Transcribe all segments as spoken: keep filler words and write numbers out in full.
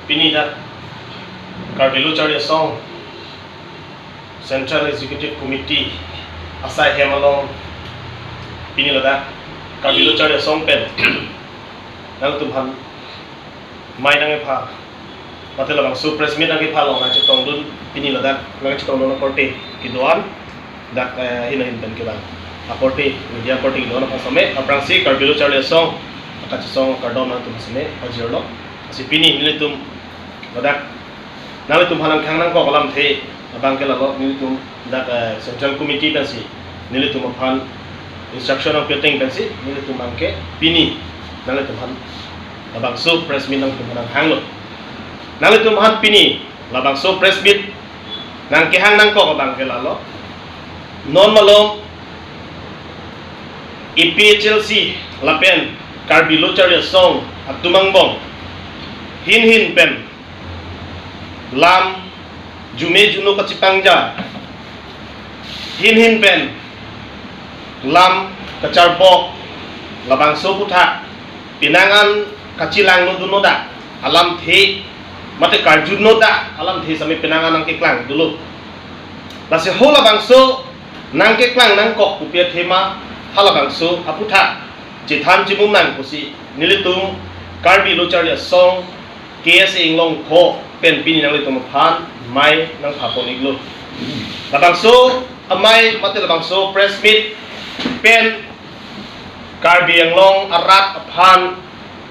Pini dak Karbi Lo Charli Asong Central Executive Committee asai hem along pini ladak Karbi Lo Charli Asong pen nangtum aphan mai nangkepha, mate labangso press meet nangkepha along nangchetongdun, pini ladak nangchetongdun akorte kedo-an, dak, eh, ahin ahin pen kevang akorte, media akorte kedo-an aphan sitame, aphrangsi Karbi Lo Charli Asong akachesong akardom nangtum sitame pajirlo. Lasi pini nelitum ladak nanglitum aphan nangkehang nangkok alamthe abang ke lalo, nelitum dak, eh, Central Committee pensi nelitum aphan instruction nangpi ateng pensi nelitum abang ke pini nanglitum aphan labangso press meet nangtum aphan nanghanglo. Nanglitum aphan pini labangso press meet nangkehang nangkok abang ke lalo, non malom A P H L C lapen Karbi Lo Charli Asong atum angbong ahin ahin pen lam jume juno kachipangja, ahin ahin pen lam kacharbok, labangso aphuthak penang an kachelangno dunno dak alamthe, mate karjuno dak alamthe sitame penang an nangkeklang dunlo. Lasi halabangso nangkeklang nangkok kopi athema, halabangso aphuthak chethan chemum nang pusi nelitum Karbi Lo Charli Asong K S A Inglongpho pen pini nanglitum aphan mai nangphapon-iklo. Labangso amai mate labangso press meet pen Karbi Anglong arat aphan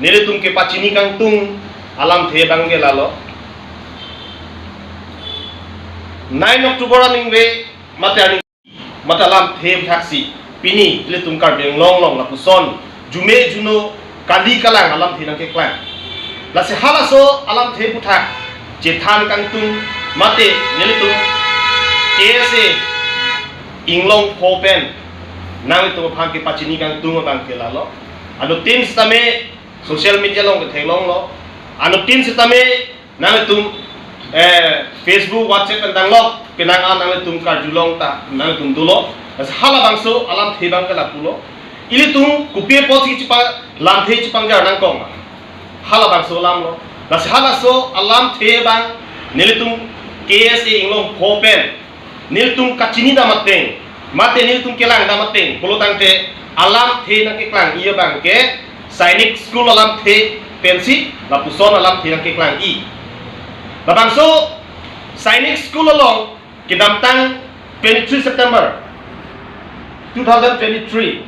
nelitum kepachini kangtung alamthe abang ke lalo, nine October aningve mate aning mate alamthe aphuthak si pini ilitum Karbi Anglong along lapuson jume juno kali kalang alamthe nangkeklang. Lasi halaso alamthe aphuthak chethan kangtung mate nelitum K S A Inglongpho pen nanglitum aphan kepachini kangtung abang ke lalo, anuttin sitame social media along ketheklonglo, anuttin sitame nanglitum, eh, Facebook, WhatsApp pen danglok, penang an nanglitum karjulong ta nanglitum dolo. Lasi halabangso alamthe abang ke lapulo. Ilitum kopi apotsi chipa lamthe chipangjar nangkok ma, halabangso alamlo. Lasi halaso alamthe abang nelitum K S A Inglongpho pen nelitum kachinidam ateng mate nelitum kelangdam ateng pulo tangte, alamthe nangkeklang-i abang ke Sainik School alamthe pensi lapuson alamthe nangkeklang-i. Labangso Sainik School along kedamtang twenty-three September two thousand twenty-three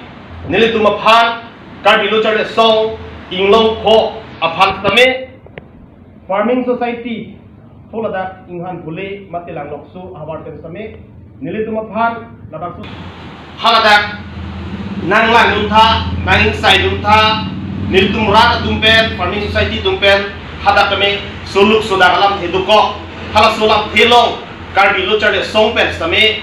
nelitum aphan Karbi Lo Charli Asong Inglongpho aphan sitame Farming Society, haladak Inghan Phule mate Langlokso ahavar pen sitame nelitum aphan labangso haladak nanglangdun tha, nang-ingsaidun tha, nelitum rat atum pen, Farming Society atum pen hadak keme soluk sodak alamthe dokok, halaso alamthe along Karbi Lo Charli Asong pen sitame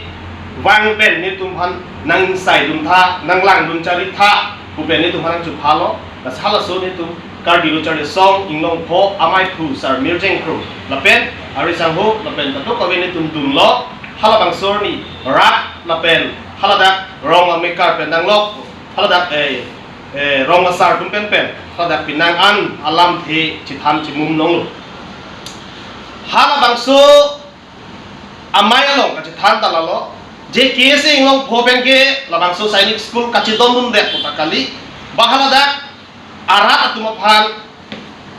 vang pen nelitum aphan nang-ingsaidun tha, nanglangdun chari tha pu pen nelitum aphan nangchophalo. Lasi halaso nelitum Karbi Lo Charli Asong Inglongpho amaiphu Sar Mirjeng Kro lapen ari sangho lapen kadokave nelitum dunlo, halabangso arni rat lapen haladak rong amekar pen danglok, haladak, eh, eh, rong asar atum pen pen haladak penang an alamthe chethan chemum longlo. Halabangso amai along kachethan ta lalo, je K S A Inglongpho pen ke labangso Sainik School kachedondundet pu ta kali, ba haladak arat atum aphan,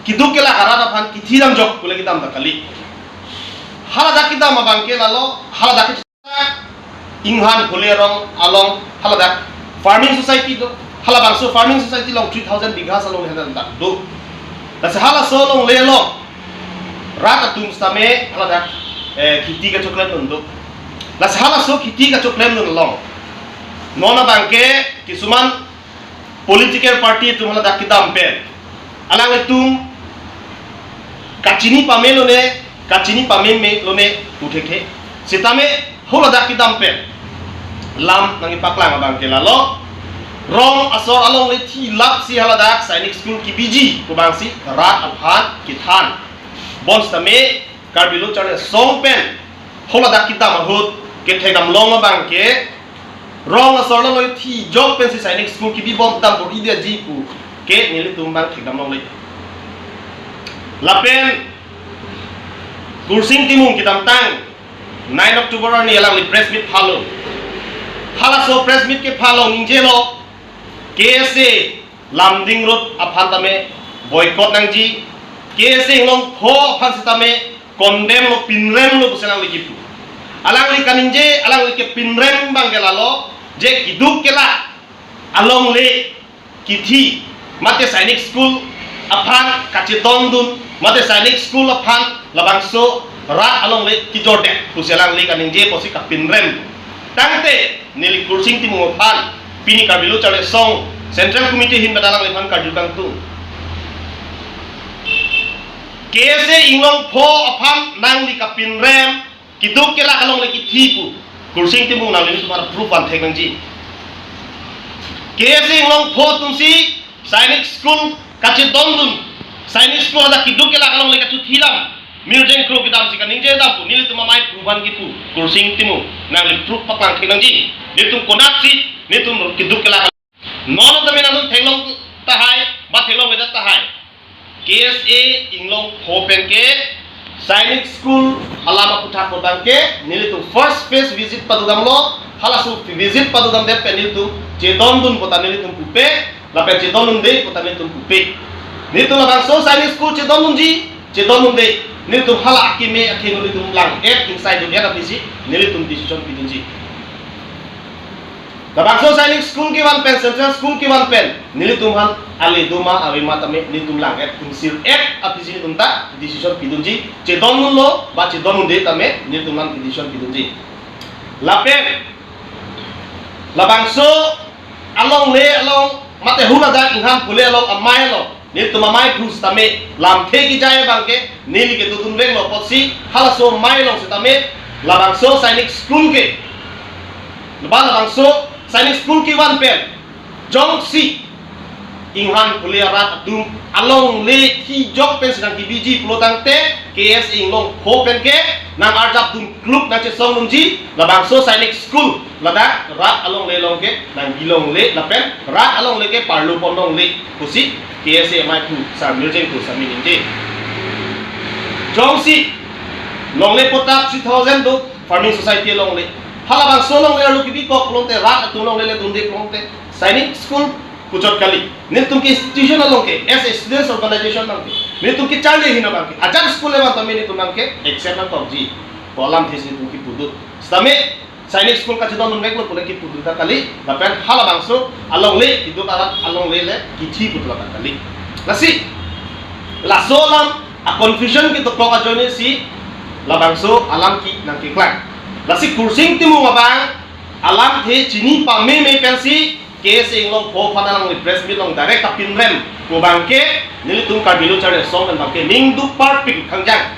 keduk kelak arat aphan kithi damjok pu le kedam ta kali. Haladak kedam abang ke lalo, haladak ke Inghan Phule arong along haladak Farming Society do. Halabangso Farming Society along three thousand bighas along haladak do. Lasi halaso alongle along rat atum sitame haladak, eh, kheti kachoklemdun do. Lasi halaso kheti kachoklemdun along non abang ke kisuman political party atum haladak kedam pen alanglitum kachini pame lone, kachini pameme lone pu thekthe. Sitame haladak kedam pen lam nangkepaklang abang ke lalo, rong asor alongle thilapsi haladak Sainik School kebiji pu abangsi rat aphan kethan. Bonsitame Karbi Lo Charli Asong pen haladak kedam ahut kethekdam long abang ke rong asor alongle thijok pensi Sainik School kebibom dambor-idetji pu ke nelitum abang thekdam longle. Lapen Kursing Timung kedamtang nine October arni alangli press meet phalo. Halaso press meet kephalo ningjelo, K S A Lumding Road aphan tame boycott nangji, K S A Inglongpho aphan sitame condemn lo, pinrem lo pusi alangli kipu. Alangli kaningje, alangli kepinrem abang ke lalo, je keduk kelak alongle kithi, mate Sainik School aphan kachedondun, mate Sainik School aphan labangso rat alongle kijordet pusi alangli kaningje pusi kapinrem. Tangte neli Kursing Timung aphan pini Karbi Lo Charli Asong Central Committee ahin pen alangliphan karju kangtung. K S A Inglongpho aphan nangli kapinrem, keduk kelak alongle kithi pu Kursing Timung nanglitum aphan proof vanthek nangji. K S A Inglongpho atumsi Sainik School kachedondun, Sainik School hadak keduk kelak alongle kachothi dam, Mirjeng Kro kedamsi kaningje dam pu nelitum amei aphu aphan kipu. Kursing Timung, nangli proof paklang thek nangji. Nelitum konaksi nelitum keduk kelak. Non tame nangtum theklong tahai, ba theklongledet tahai, K S A Inglongpho pen ke Sainik School alam aputhak abang ke nelitum first phase visit padodamlo. Halaso visit padodamdet pen nelitum chedondun pu ta nelitum pupe, lapen chedondunde pu ta nelitum pupe. Nelitum labangso Sainik School chedondunji, chedondunde, nelitum hala akeme akhei nelitum lang-et, ingsai dun-et apisi nelitum decision pidunji. Labangso Sainik School kevan pen, Central School kevan pen nelitum aphan ale doma avema tame nelitum lang-et, ingsir-et apisi nelitum ta decision pidunji. Chedondunlo ba chedondunde tame nelitum aphan decision pidunji. Lapen labangso alongle along mate hula dak Inghan Phule along amei along nelitum amei aphu sitame lamthe kejai abang ke neli ke dodunveklo apotsi halaso amei along sitame labangso Sainik School ke, ba labangso Sainik School kevan pen jongsi Inghan Phule arat atum alongle thijok pensi nangkebiji pulo tangte K S A Inglongpho pen ke nang-arjap dun kluk nangchesongdunji, labangso Sainik School ladak rat alongle along ke nangbi longle lapen rat alongle ke parlo pon longle pusi K S A amei aphu Sar Mirjeng Kro sitame ningje. Jongsi longle potak three thousand do, farming society alongle, halabangso alongle arlo kebikok pulote, rat atum alongle le dunde pulote, Sainik School puchot kali. Nelitum ke institution along ke, as a students organization along ke, nelitum kecharli ahin abang ke, ajat school level tame nelitum abang ke accept nangkokji pu alamthe si nelitum kipudun. Sitame Sainik School kachedondunveklo pule kipudun ta kali, lapen halabangso alongle keduk arat alongle le kithi pu ta kali. Lasi laso alam a-confusion ketok ajoine si labangso alam ke nangkeklang. Lasi Kursing Timung abang alamthe chini pameme pensi K S A Inglongpho aphan alangli press meet along direct kapinrem pu abang ke nelitum Karbi Lo Charli Asong pen abang ke ningduk parpik kangjang.